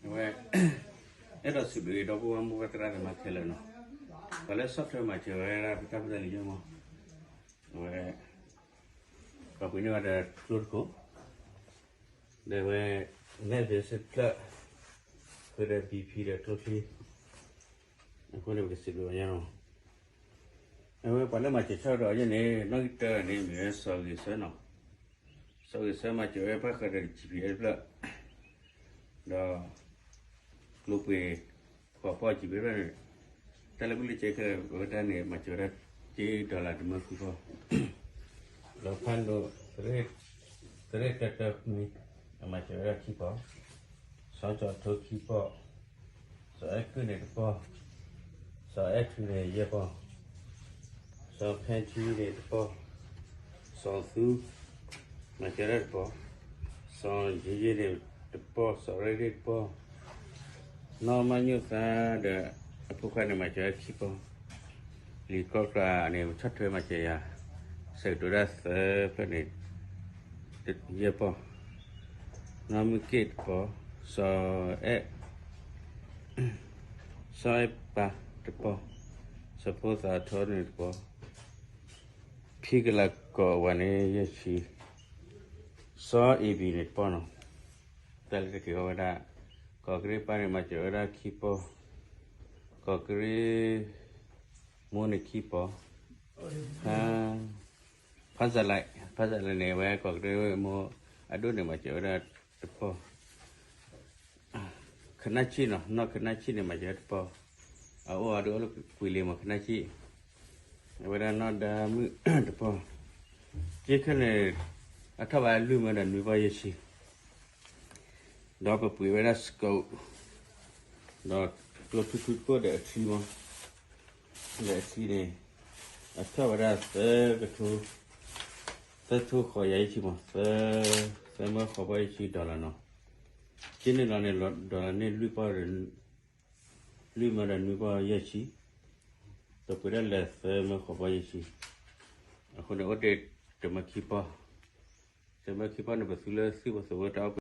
အဝဲ အဲၣ်ဒိးစံးဘျုးဒီပုၢ်ဝဲၢ်မိၢ်ပၢ်သရၣ်သမါခဲလၢာ်နီၤ, ပှၤလၢဆီၣ်ထွဲမၤစၢၤဝဲဒၣ်ပတၢ်ဖိတၢ်လံၤယဲၢ်မး, အဝဲ ပှၤပှ့ၤန့ၢ်ဝဲဒီးကျိတခိၣ်, ဒီးဝဲ Netflix တဖျၢၣ်, ဃုာ်ဒီး BP ဒီးကျိချံ, အဃိန့ၣ် ပကစံးဘျုးအီၤညါလီၤ. အဝဲပှၤလၢမၤစၢၤဆီၣ်ထွဲအီၤယဲၢ်န့ၣ် နီၣ်ဂံၢ်တၢန့ၣ် မ့ၢ်ဝဲစီၤဂ့ၤဆၢနီၤ, စီၤဂ့ၤဆၢမၤစၢၤဝဲပၣ်ဃုာ်ဒီး GPS တဖျၢၣ်, ဒီး ကျိပှ့ၤ ဃိးပီၢ် GPS တဖျၢၣ်န့ၣ်, တၢ်လၢပူၤလၢကဲခဲလၢာ်ဝဲဒၣ်န့ၣ် မၤစၢၤဝဲဒၣ်က့ dollar တမၢဃုပီၢ်, ဒီးဖးဒိၣ် သရ့ၣ်တၢတၢမံၤ အမၤစၢၤဝဲဒၣ်ခံပီၢ်, စီၤကၠီၤထိခံပီၢ်, စီၤအဲၣ်ကုၢ်န့ၣ်တပီၢ်, စီၤအဲၣ်ထူန့ၣ်ယဲၢ်ပီၢ်, စီၤဖဲထံန့ၣ်တပီၢ်, စီၤသူ မၤစၢၤဝဲဒၣ်တပီၢ်, စီၤယ့ယ့န့ၣ်တပီၢ်, စီၤရဲၣ်ရ့ၣ်တပီၢ်, နီၢ်မၤညိၣ်သါဒီးအဖိခွါန့ၣ် မၤစၢၤဝဲခံပီၢ်, လံၤကီၢ်ကျါန့ၣ် ဆီၣ်ထွဲမၤစၢၤယၤ ဆဲးကတိၤဒၣ်သၢဖျၢၣ်န့ၣ် ယဲၢ်ပီၢ်, နီၢ်မုၢ်က့ၣ်တပီၢ်, စီၤအဲၣ် စီၤအဲၣ်ပၤတပီၢ်, စီၤဖိသၣ်ထီန့ၣ်တပီၢ်, ဖံကလးကီးဝဲန့ၣ်ယဲၢ်ဆံ, စီၤအ့ဘံၤန့ၣ်တပီၢ်နီၤ, တၢ်လၢတက့ၤအီၤဝဲဒၣ်, ကီၢ်ကရ့ၣ်ပၢ်န့ၣ် မၤစၢၤဝဲဒၣ်ခံပီၢ်, ကီၢ်ကရ့ၣ်မိၢ်န့ၣ်ခံပီၢ်, ဖါ ဖါစၢ်လဲၣ်, ဖါစၢ်လဲၣ်န့ၣ် အဝဲကီၢ်ကရ့ၣ်မိၢ်အဒိၣ်န့ၣ် မၤစၢၤဝဲဒၣ်တပီၢ်, ခနၣ်ဆံၣ်နီၤ, နီၢ်ခနၣ်ဆံၣ်န့ၣ် မၤစၢၤဝဲတပီၢ်, အအိၣ်အဒိၣ်လၢကွံာ်လ့ၤမး ခနၣ်ဆံၣ်, အဝဲဒၣ်နီၢ်ဒါမုၣ်တပီၢ်, က့ခဲန့ၣ် အထီၣ်ဘၣ်လွံၢ်မၢဒီးနွံပီၢ်ယဲၢ်ဆံ ဒီးပပှ့ၤဝဲဒၣ် scope ဒီးကျိဖုဖုကိၣ်ဒီးအထံမး, ဒီးအထံန့ၣ် အထီၣ်ဝဲဒၣ်သၢကထိ, သၢထိဃိးယၤယဲၢ်ဆံမး, သၢ, သၢမၢဃိးပီၢ်ယဲၢ်ဆံ dollar နီၤ, က့န့ၣ်လီၤန့ၣ် dollar န့ၣ်လွံၢ်ပီၢ်, လွံၢ်မၢဒီးနွံပီၢ်ယဲၢ်ဆံ, ပပှ့ၤဒၣ်လဲၤသၢမၢဃိးပီၢ်ယဲၢ်ဆံ, အဃိန့ၣ် အိၣ်တ့ၢ်တမၢခံပီၢ်, တမၢခံပီၢ်န့ၣ် ပသူလၢသုးပသိးဝဲတၢ်အီၣ်